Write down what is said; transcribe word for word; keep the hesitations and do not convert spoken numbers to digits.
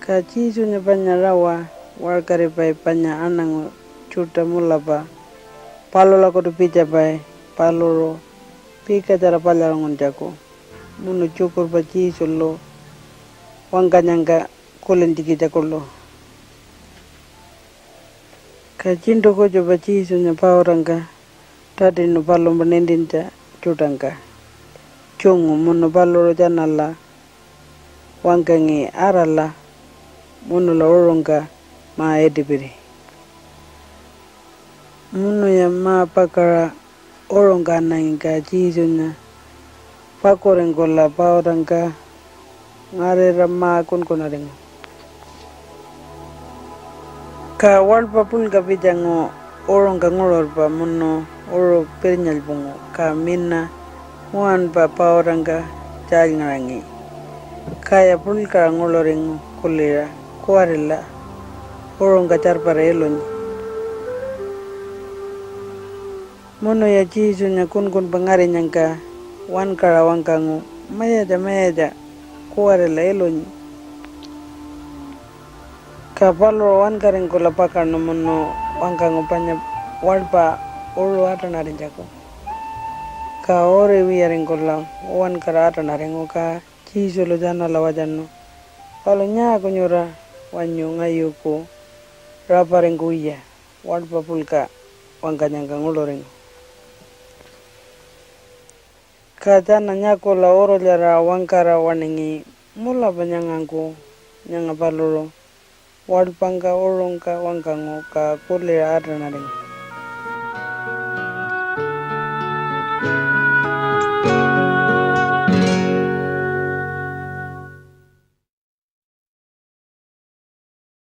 Ka Jesunya panya rawa waṟkaripai panya aṉangu tjuṯa mulapa palulakutu pitjapai paluṟu pikatjara palyaṟunguntjaku munu tjukurpa Jesulu wangkanyangka kulintjikitja kuḻu. Ka tjiṉṯu kutjupa Jesunya pautangka tatinu palumpa nintintja tjuṯangka tjungu munu paluṟu tjanala wangkangi, "Arala munula uṟungka ma-itipiri." Munuya ma-pakaṟa uṟungka anangi, ka Jesunya pakuringkula pautangka ngarira ma-kunkunaringu. Ka waḻpa puḻka pitjangu uṟungka nguṟurpa munu uṟu pirnyalpungu, ka mina nguwanpa pautangka tjaalyngaṟangi. Kaya puḻkaṟa nguḻuringu kuliṟa, "Kuwarila uṟungka tjarpara ilunyi." Munuya Jesunya kunkunpa ngarinyangka wankaṟa wangkangu, "Mayatja, Mayatja, kuwarila ilunyi." Ka paluṟu wankaringkula pakaṉu munu wangkangu panya waḻpa uṟu aṯaṉarinytjaku. Ka uri wiyaringkula uwankara aṯaṉaringu, ka Jesulu tjanala watjarnu, "Palu nyaaku nyura wanyu ngayuku raparingkuwiya waḻpa puḻka wangkanyangka nguḻuringu?" Ka tjana nyakula urulyaraṟa wangkara waṉingi, "Mulapa nyangangku nyanga paluṟu waḻpangka uṟungka wangkangu, ka kuliṟa aṯaṉaringu."